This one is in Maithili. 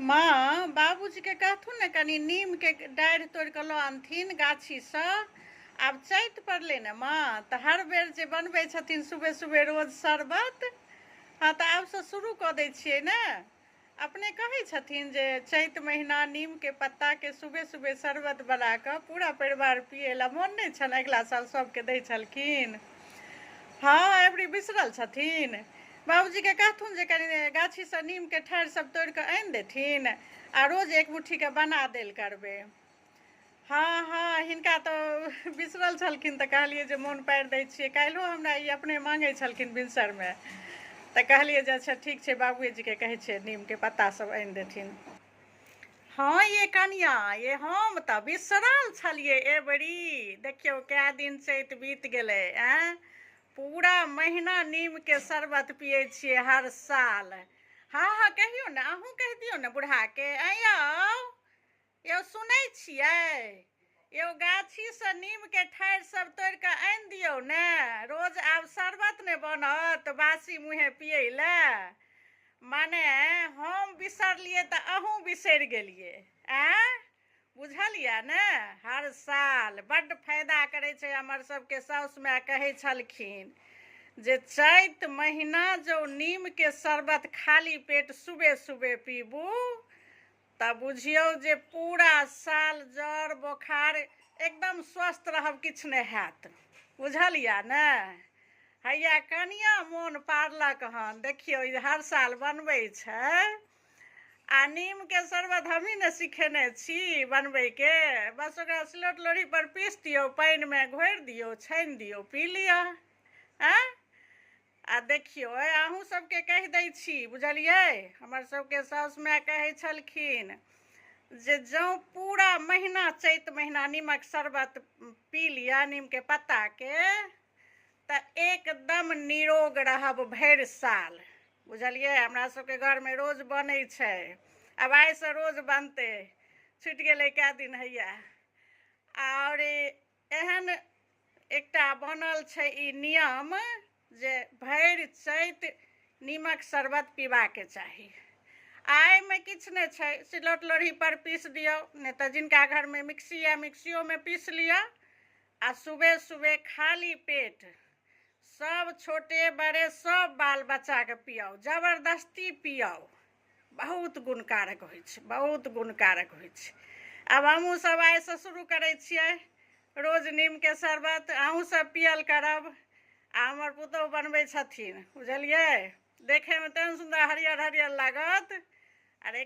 माँ बाबूजीके कहथुन ने कनि नीमके डाढ़ि तोड़ि कऽ लऽ आनथिन गाछीसँ। आब चैत पड़लै ने माँ, तऽ हर बेर जे बनबै छथिन सुबह सुबह रोज शरबत, हँ तऽ आबसँ शुरू कऽ दै छियै ने। अपने कहै छथिन जे चैत महिना नीमके पत्ताके सुबह सुबह शरबत बना कऽ पूरा परिवार पियै लए मोन नहि छनि, अगिला साल सभके दै छलखिन। हँ एबरी बिसरल छथिन। बाबूजीके कहथुन जे कनि गाछीसँ नीमके ठाढ़ि सब तोड़ि कऽ आनि देथिन आ रोज एक मुट्ठीके बना देल करबै। हँ हँ हिनका तऽ बिसरल छलखिन तऽ कहलियै जे मोन पारि दै छियै। काल्हिओ हमरा ई अपने माँगै छलखिन भिनसरमे, तऽ कहलियै जे अच्छा ठीक छै, बाबुए जीके कहै छियै नीमके पत्ता सब आनि देथिन। हँ ये कनिया ये, हम तऽ बिसरल छलियै एबरी। देखियौ कए दिन चैत बीत गेलै। आँय पूरा महीना नीमके शरबत पियै छियै हर साल। हँ हँ कहियौ ने, अहूँ कहि दियौ ने बुढ़ाके। आँय यौ, यौ सुनै छियै? यौ गाछीसँ नीमके ठाढ़ि सब तोड़ि कऽ आनि दियौ ने, रोज आब शरबत ने बनत बासी मुँहे पियै लए। माने हम बिसरलियै तऽ अहूँ बिसरि गेलियै। आँय बुझलियै ने, हर साल बड्ड फायदा करै छै। हमर सबके साउस माय कहै छलखिन जे चैत महीना जँ नीमके शरबत खाली पेट सुबह सुबह पीबू तऽ बुझियौ जे पूरा साल जर बोखार एकदम स्वस्थ रहब, किछु नहि हैत। बुझलियै ने? हैया कनिया मोन पारलक हन। देखियौ ई हर साल बनबै छै आ नीमके शरबत हमही ने सिखेने छी बनबैके। बस ओकरा सिलौट लोढ़ीपर पीस दियौ, पानिमे घोरि दियौ, छानि दियौ, पी लिअ। आँय आ देखियौ, अहूँ सबके कहि दै छी, बुझलियै? हमर सबके साउस माय कहै छलखिन जे जँ पूरा महीना चैत महीना नीमक शरबत पी लिअ नीमके पत्ताके, तऽ एकदम निरोग रहब भरि साल। बुझलियै? हमरा सबके घरमे रोज बनै छै, आब आइसँ रोज बनतै। छुटि गेलै कए दिन हैया। आओर एहन एकटा बनल छै ई नियम जे भरि चैत नीमक शरबत पीबाके चाही। आ एहिमे किछु नहि छै, सिलौट लोढ़ीपर पीस दियौ, नहि तऽ जिनका घरमे मिक्सी यए मिक्सियोमे पीस लिअ आ सुबह सुबह खाली पेट सब छोटे बड़े सब बाल बच्चाके पियाउ, जबरदस्ती पियाउ। बहुत गुणकारक होइ छै, बहुत गुणकारक होइ छै। आब हमहूँ सब आइसँ शुरू करै छियै रोज नीमके शरबत, अहूँ सब पियल करब। आ हमर पुतहु बनबै छथिन, बुझलियै? देखैमे तेहन सुन्दर हरियर हरियर लागत। अरे